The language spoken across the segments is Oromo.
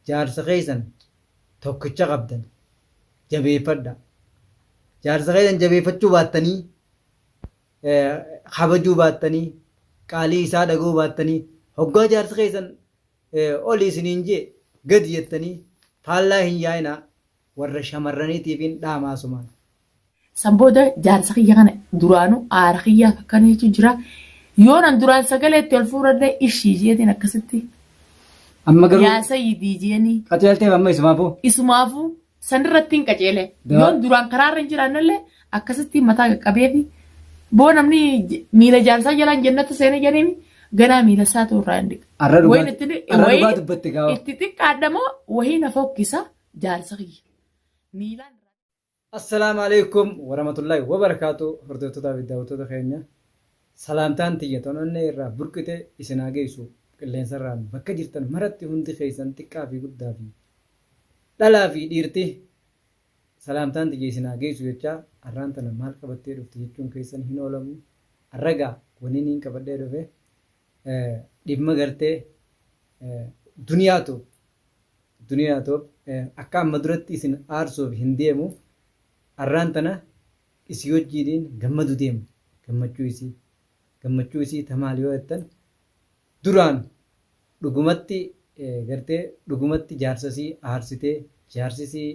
Jaarsa keessan tokkicha qabdan jabeeffadha. Jaarsa keessan jabeeffachuu baattanii kabajuu baattanii qaalii isaa dhaga'uu baattanii hoggaa jaarsi keessan oli isiniin jee gadi jettanii faallaa hin yaa'inaa warra shamarraniitiifin dhaamaa asumaan. San booda jaarsa kiyya kana duraanuu aara kiyyaaf akkana jechuun jira. Yoon an duraan sagalee itti ol fuudhadhe ishii jeetiin akkasitti. Amma garuu Yaa sayyidii jeeni. qaceelteef amma isumaafuu. Isumaafuu sanirratti hin qaceele. Yoon duraan karaarra hin jiraannellee akkasitti mataa qaqqabeefi boo namni miila jaarsaa jalaan jannata seene jedhanii ganaa miila isaatu irraa hin dhiqa. Arra dhugaa Wayin itti arra wayin dhugaa dubbatte gaafa. itti xiqqaadha moo wayii na fokkisa jaarsa kiyya. Miilaan Assalaamu Aleeykum Warahmatullaahi Wabarakaatuh Hordoftoota fi daawwattoota keenya Salaamtaan tiyya tan onnee irraa burqite isin haa geessu qilleensarraan bakka jirtan maratti hundi keessan xiqqaa fi guddaa fi dhalaa fi dhiirti salaamtaan tiyya isin haa geessu jechaa arraan tana maal qabattee dhufte jechuun keessan hin oolamu arra gaa waniniin qabadhee dhufe dhimma gartee duniyaatu Duniyaa too akka amma duratti isin aarsuuf hin deemu arraan tana isii wajjiiniin gammadu deema gammachuu isii gammachuu isii ta maali yoo jettan duraan dhugumatti gartee dhugumatti jaarsa isii aarsitee jaarsi isii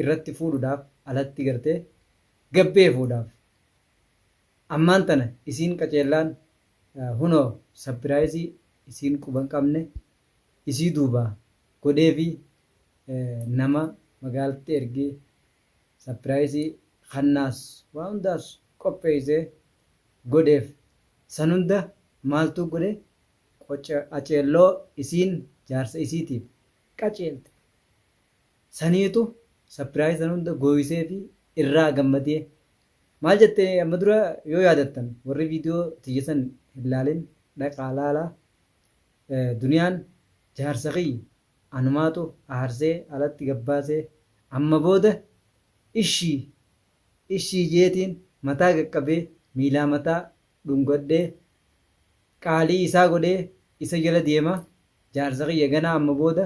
irratti fuudhuudhaaf alatti gartee gabbee fuudhaaf ammaan tana isiin qaceellaan hunoo sapiraayizii isiin quba hin qabne isii duuba godheefi nama magaalatti ergee sapiraayisii kannaas waa hundaas qopheeysee godheef san hunda maaltuu godhe qaceelloo isiin jaarsa isiitiif qaceelte saniitu sapiraayisii san hunda gooyseefi irraa gammadee maal jette amma dura yoo yaadattan warri viidiyoo tiyya san hin laalin dhaqaa laalaa Duniyaan jaarsa kiyya anumaatu aarsee alatti gabbaasee amma booda ishii ishii jeetiin mataa qaqqabee miilaa mataa dhungadhee qaalii isaa godhee isa jala deema jaarsa kiyya ganaa amma booda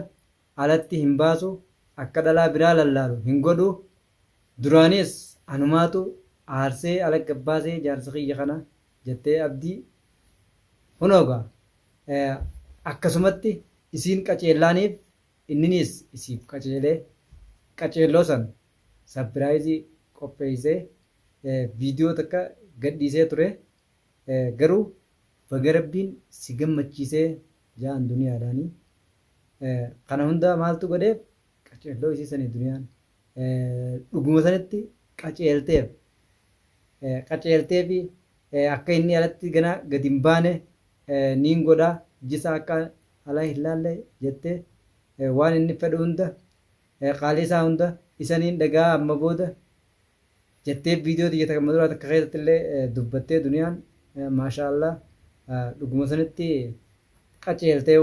alatti hin baasu akka dhalaa biraa lallaalu hin godhu duraanis anumaatu aarsee ala gabbaasee jaarsa kiyya kana jettee abdii hunoo gaa Akkasumatti isiin qaceellaaniif inniniis isiif qaceelee qaceelloo san sapiraayizii qopheeysee viidiyoo takka gadhiisee ture garuu baga rabbiin si gammachiisee ja'an duniyaadhaanii kana hunda maaltu godheef qaceelloo isii sanii duniyaan dhuguma sanitti qaceelteef qaceelteefi akka inni alatti gana gad hin baane niin godha jisa akka ala hin laalle jette waan inni fedhu hunda qaalii isaa hunda isa niin dhaga'a amma booda jettee viidiyoo tiyya takka duraa takka keessatti illee dubbattee duniyaan maashaa Allah dhuguma sanitti qaceeltee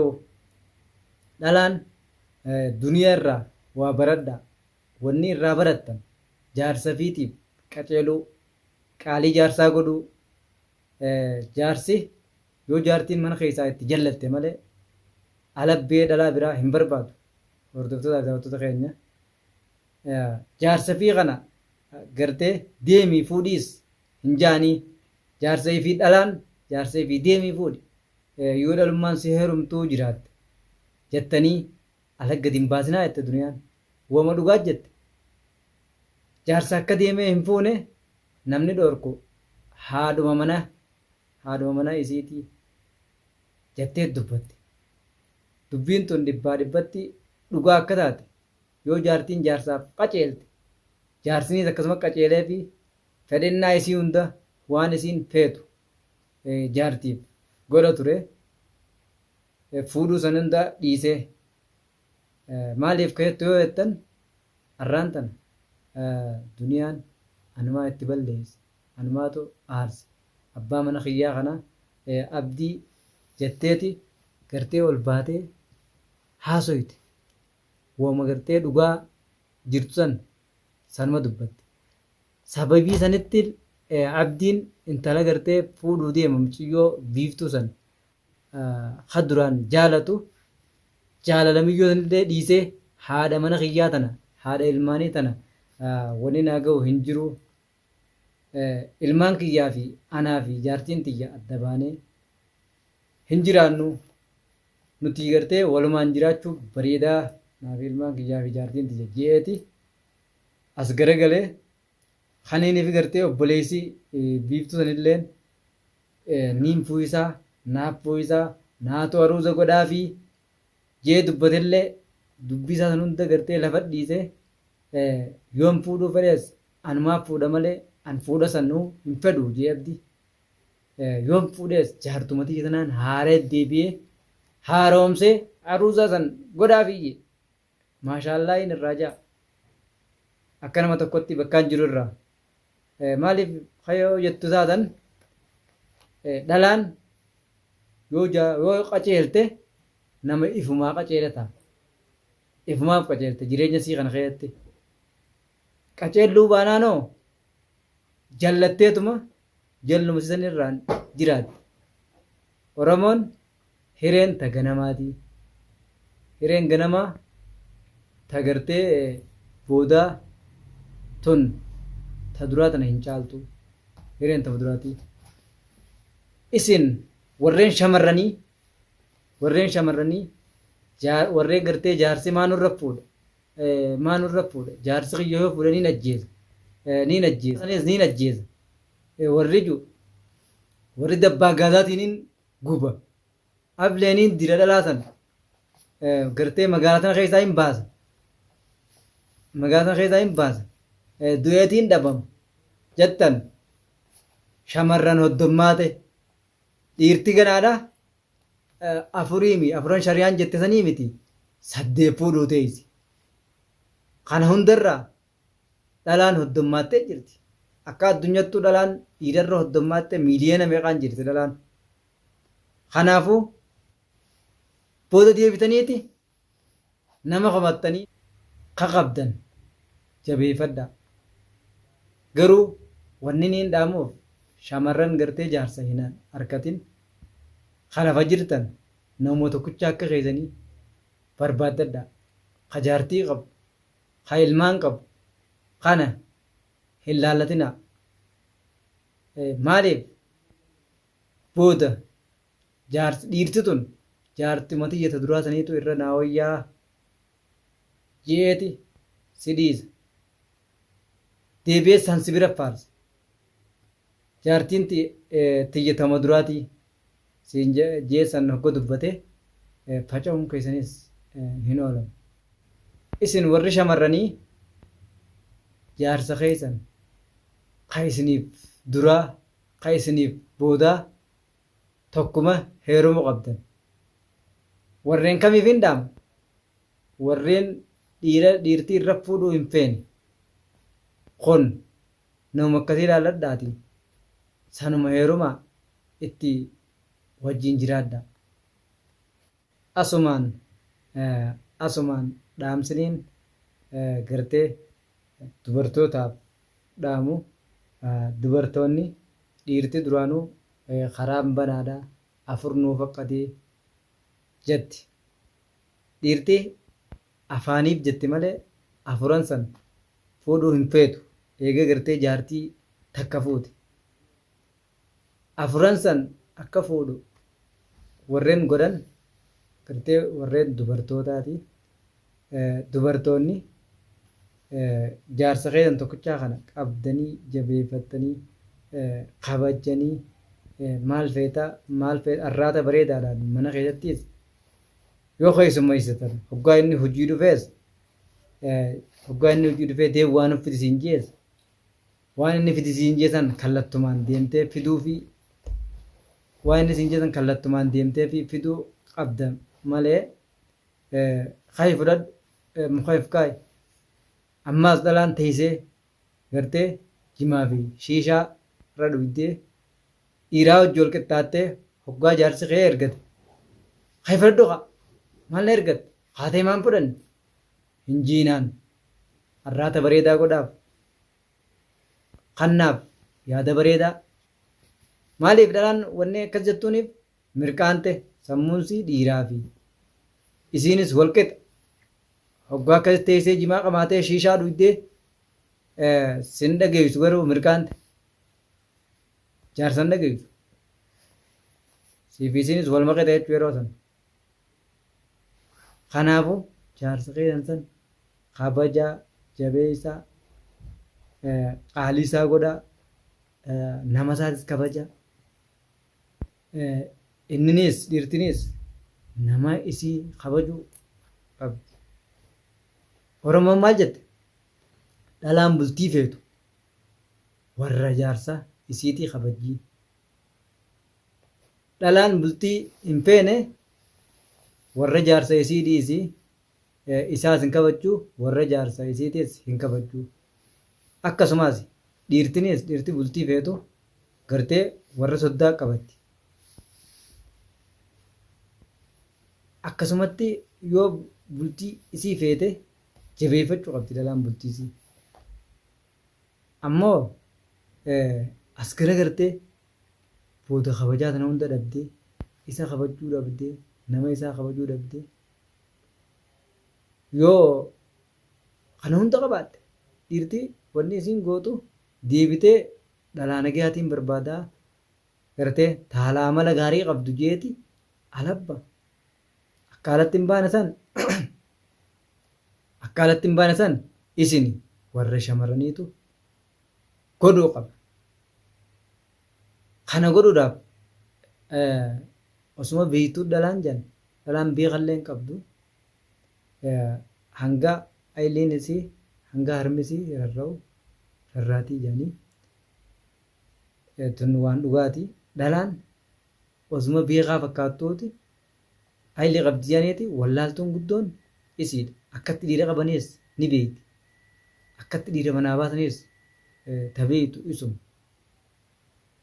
dhalaan duniyaa irraa waa baradha wanni irraa barattan jaarsa fiitiif qaceeluu qaalii jaarsaa godhuu Jaarsi yoo jaartiin mana keessaa itti jallatte malee alabbee dhalaa biraa hin barbaadu. Hordoftoota fi daawwattoota keenya jaarsa fi kana gartee deemii fuudhiis hin jaanii jaarsa fi dhalaan jaarsa fi deemii fuudhi yoo dhalummaan si heerumtuu jiraatte jettanii ala gadi hin baasinaa jette duniyaan. Wama dhugaa jette. Jaarsa akka deemee hin fuune namni dhoorku haadhuma mana haadhuma mana isiiti jattee dubbatte. Dubbiin tun dhibbaa dhibbatti dhugaa akka taate yoo jaartiin jaarsaaf qaceelte jaarsiniis akkasuma qaceeleefi fedhinnaa isii hunda waan isiin feetu jaartiif godha ture fuudhuu san hunda dhiisee maaliif ka jettu yoo jettan arraan tana duniyaan anumaa itti balleesse anumaatu aarse abbaa mana kiyyaa kana abdii jetteeti gartee ol baatee haasoyte woma gartee dhugaa jirtu san sanuma dubbatte sababii sanitti abdiin intala gartee fuudhuu deema muciyyoo biiftuu san ka duraan jaalatu Jaalala miyyoo sanillee dhiisee haadha mana kiyyaa tana, haadha ilmaanii tana wanni naa gahu hin jiru. Ilmaan kiyyaa fi anaa fi jaartiin tiyya adda baanee hin jiraannu. Nuti gartee walumaan jiraachuu bareedaa naa fi ilmaan kiyyaa fi jaartiin tiyya je'eeti as garagalee kaniinii fi gartee obboleessi Biiftuu sanilleen niin fuuyisaa, naaf fuuyisaa, naatu aruuza godhaafii je'ee dubbatellee dubbii isaa san hunda gartee lafa dhiisee yoon fuudhuu fedhees anumaaf fuudha malee an fuudha sanuu hin fedhu je'ee abdi. Yoon fuudhees jaartuma tiyya tanaan haaree deebi'ee haaromsee aruuzaa san godhaafii je'e. Maashaallahiin irraa ja'a. Akka nama tokkotti bakkaan jiru irraa. Maaliif kayoo jettu taatan dhalaan yoo yoo qaceelte nama ifumaa qaceele ta'a. Ifumaaf qaceelte jireenya sii kana keessatti. Qaceelluu baanaanoo jallatteetuma jalluma sisan irraan jiraatti. Oromoon hireen ta ganamaati. Hireen ganamaa ta gartee boodaa tun ta duraa tana hin caaltu. Hireen ta duraati. Isin warreen shamarranii warreen shamarranii warreen gartee jaarsi maa nurra fuudha maa nurra fuudha jaarsi kiyya yoo fuudhe niin ajjeesa niin ajjeesa sanis niin ajjeesa warri ju warri dabbaa gaazaatiiniin guba ableeniin dira dhalaa san gartee magaalaa tana keessaa hin baasa magaalaa tana keessaa hin baasa du'eetiin dhabama jettan shamarran hoddommaate dhiirti ganaadha afuriimi afuran shariyaan jette sanii miti saddeet fuudhuu teessi. Kana hundarraa dhalaan hoddommaattee jirti. Akka addunyattuu dhalaan dhiirarra hoddommaattee miiliyoona meeqaan jirti dhalaan. Kanaafuu booda deebitaniiti Nama komattanii ka qabdan jabeeffadhaa. Garuu wanniniin dhaamuuf shamarran gartee jaarsa hin arkatin ka lafa jirtan namuma tokkicha akka keessanii barbaaddadhaa. Ka jaartii qabu, ka ilmaan qabu kana hin laallatinaa. Maaliif booda Jaarti dhiirti tun jaartuma tiyya ta duraa saniitu irra naa woyyaa je'eeti si dhiisa. Deebi'ee san si bira faarsa. Jaartiin tiyya tama duraatii siin je'ee san hogga dubbate faca'uun keessanis hin oolamu. Isin warri shamarranii jaarsa keessan ka isiniif duraa ka isiniif boodaa tokkuma heerumu qabdan. Warreen kamiifin dhaama? Warreen dhiira dhiirtii irra fuudhuu hin feene. Kun namuma akkasii ilaalladhaatii sanuma heerumaa itti wajjiin jiraadhaa. Asumaan asumaan dhaamsiniin gartee dubartootaaf dhaamu dubartoonni dhiirti duraanuu karaan banaadha 4 nuu faqqadee jetti. Dhiirti afaaniif jetti malee afuran san fuudhuu hin feetu eega gartee jaartii takka fuute. Afuran san akka fuudhu warreen godhan gartee warreen dubartootaati. Dubartoonni jaarsa keessan tokkichaa kana qabdanii jabeeffattanii kabajjanii maal feeta maal feeta arraata bareedaadhaan mana keessattis yoo keessummeessitan hoggaa inni hojii dhufees hoggaa inni hojii dhufee deemu waan uffiti siin jees Waan inni fidi siin jee san kallattumaan deemtee fiduufii waan inni siin jee san kallattumaan deemteefii fiduu qabda malee kayi fudhadhu muka if kaayi ammaas dhalaan teeysee gartee jimaa fi shiishaa irra dhuydee dhiiraa wajji wal qixxaattee hoggaa jaarsi kee ergate kayi fudhadhu kaa maal na ergatte kaatee maan fudhanne hin jiinaan arraata bareedaa godhaaf Kannaaf yaada bareedaa. Maaliif dhalaan wanni akkas jettuuniif mirqaante sammuun sii dhiiraa fi Isiinis wal qixa. Hoggaa akkas teessee jimaa qamaatee shiishaa dhugdee sin dhageessu garuu mirqaante. Jaarsan dhageessu. Siif isiinis wal maqixa jechuu yeroo san. Kanaafuu jaarsa keessan san kabajaa, jabeessaa, qaalii isaa godhaa, nama isaatis kabajaa. Inniniis dhiirtiniis nama isii kabajuu qabdi. Oromoon maal jette? Dhalaan bultii feetu warra jaarsa isiitii kabajjii. Dhalaan bultii hin feene warra jaarsa isii dhiisi isaas hin kabajju warra jaarsa isiitiis hin kabajju. Akkasumas dhiirtiniis dhiirti bultii feetu gartee warra soddaa qabatti. Akkasumatti yoo bultii isii feete jabeeffachuu qabdi dhalaan bultii isii. Ammoo as garagartee booda kabajaa tana hunda dhabdee isa kabajuu dhabdee nama isaa kabajuu dhabdee yoo kana hunda qabaatte dhiirti wanni isiin gootu deebitee dhalaa nagayaatiin barbaadaa gartee taalaa amala gaarii qabdu jeeti alabba akka alatti hin baane san akka alatti hin baane san isini warra shamarraniitu godhuu qaba. Kana godhuudhaaf osuma beektuu dhalaan jan dhalaan beekallee hin qabdu hanga ayiliin isii hanga harmi isii rarra'u rarraatii jedhanii tun waan dhugaati. Dhalaan osuma beekaa fakkaattuuti ayilii qabdi jedhaniiti wallaaltuun guddoon isiidha. Akkatti dhiira qabaniis ni beekti. Akkatti dhiira manaa baasaniis ta beektu isuma.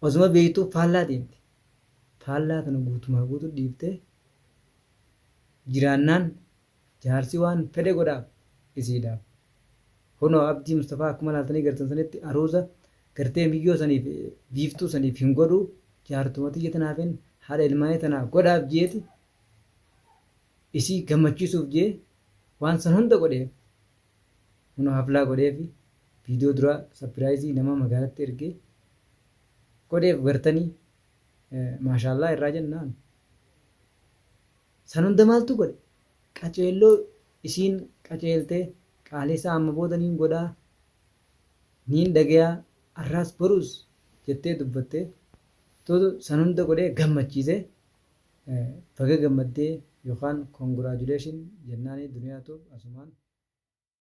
Osuma beektuu faallaa deemti. Faallaa tana guutumaa guutuu dhiiftee jiraannaan jaarsi waan fedhe godhaaf isiidhaaf. Kunoo Abdii Mustafaa akkuma laaltanii gartan sanitti aruuza gartee miyyoo saniif biiftuu saniif hin godhuu jaartuma tiyya tanaafin haadha ilmaanii tanaa godhaaf jeeti isii gammachiisuuf jee waan san hunda godheef. Kunoo haflaa godheefi viidiyoo duraa sapiraayizii nama magaalatti ergee godheef gartanii maashaallaa irraa jennaan. San hunda maaltu godhe? Qaceelloo isiin qaceeltee qaaleessaa amma booda niin godhaa niin dhagayaa arraas boruus jettee dubbattee tuutu san hunda godhee gammachiisee baga gammaddee yookaan congratulation jennaanii duniyaa tuub asumaan.